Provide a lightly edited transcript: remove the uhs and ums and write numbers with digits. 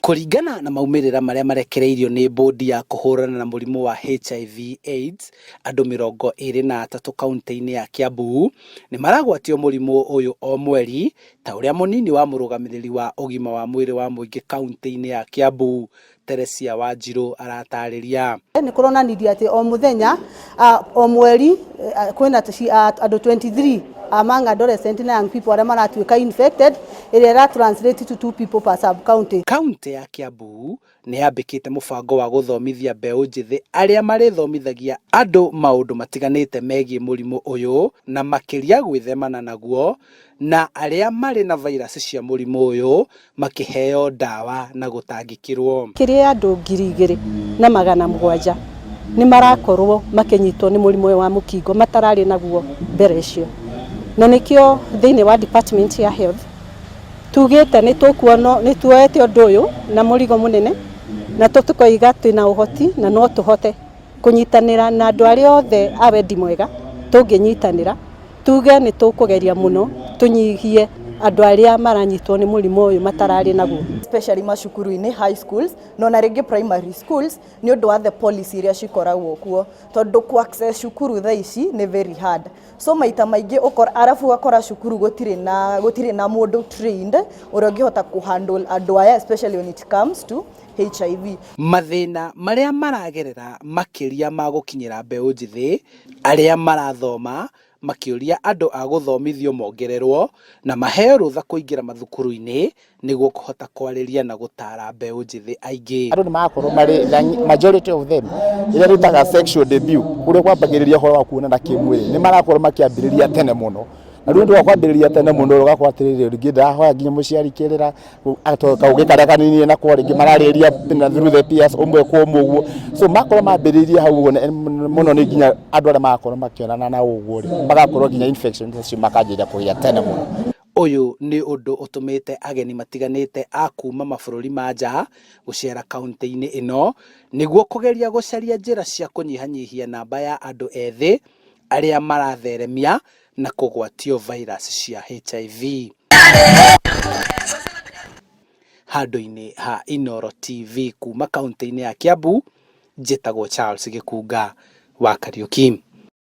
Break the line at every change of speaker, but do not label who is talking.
Kũringana na maumĩrĩra marĩa marekereirio nĩ bodi ya kũhũrana na mũrimũ wa HIV AIDS, andũ 23 kauntĩ-inĩ ya Kiambu nĩ maragwatio mũrimũ ũyũ o mweri, ta ũrĩa mũnini wa mũrũgamĩrĩri wa ũgima wa mwĩrĩ wa mũingĩ kauntĩ-inĩ ya Kiambu, Teresia Wanjiru aratarĩria.
Nĩ kũronanirie atĩ o mũthenya o mweri kwĩna andũ 23 among adolescent na young people arĩa maratuĩka infected, ĩrĩa ĩra translate to two people per sub county.
Kauntĩ ya Kiambu nĩ yambĩkĩte mũbango wa gũthomithia mbeũ njĩthĩ arĩa marĩthomithagia andũ maũndũ matiganĩte megiĩ mũrimũ ũyũ na makĩria gwĩthemana naguo, na arĩa marĩ na vairasi cia mũrimũ ũyũ makĩheo ndawa na gũtangĩkĩrwo.
Kĩrĩa andũ 2700 nĩ marakorwo makĩnyitwo nĩ mũrimũ ũyũ wa mũkingo matararĩ naguo mbere ĩcio, na nĩkĩo thĩinĩ wa department ya health tugĩte nĩ tũkuona nĩ tuoete ũndũ ũyũ na mũrigo mũnene, na tũkoiga twĩna ũhoti na no tũhote kũnyitanĩra na andũ arĩa othe a wendi mwega. Tũngĩnyitanĩra tuge nĩ tũkũgeria mũno tũnyihie andũ arĩa maranyitwo nĩ mũrimũ ũyũ matararĩ naguo.
Especially macukuru-inĩ, high schools na ona rĩngĩ primary schools, nĩ ũndũ wa the policy iria cikoragwo kuo, tondũ ku access cukuru thaa ici nĩ very hard. So maita maingĩ ũkora, arabu ũgakora cukuru gũtirĩ na mũndũ trained ũrĩa ũngĩhota kũhandle andũ aya, especially when it comes to HIV.
Mathĩna marĩa maragerera makĩria ma gũkinyĩra mbeũ njĩthĩ arĩa marathoma, makĩũria andũ a gũthomithio mongererwo na maheo rũtha kũingĩra mathukuru-inĩ nĩguo kũhota kwarĩria na gũtara mbeũ njĩthĩ aingĩ.
Andũ nĩ marakorwo marĩ the majority of them ĩrĩa rĩtaga sexual debut, kũrĩa kwambagĩrĩria ũhoro wa kuonana kĩmwĩrĩ, nĩ marakorwo makĩambĩrĩria tene mũno. Na rĩu ũndũ wa kwambĩrĩria tene mũno, ũgakorwo atĩrĩrĩ, rĩngĩ ndarahoya nginya mũciari kĩrĩra, kaũgĩ karĩa kanini nako, rĩngĩ mararĩria na through the peers, ũmwe kwa ũmwe ũguo. So makorwo mambĩrĩirie hau ũguo mũno, nĩ nginya andũ arĩa marakorwo makĩonana na ũguo rĩ, magakorwo nginya infection icio makanjĩrĩria kũgĩa tene mũno.
Ũyũ nĩ ũndũ ũtũmĩte ageni matiganĩte a kuma mabũrũri ma nja gũcera kaunti-inĩ ĩno nĩguo kũgeria gũcaria njĩra cia kũnyihanyihia namba ya andũ ethĩ arĩa maratheremia na kũgwatio virus cia HIV. Handũ-inĩ ha Inooro TV kuma kaunti-inĩ ya Kiambu, njĩtagwo Charles Gĩkunga wa Kariuki.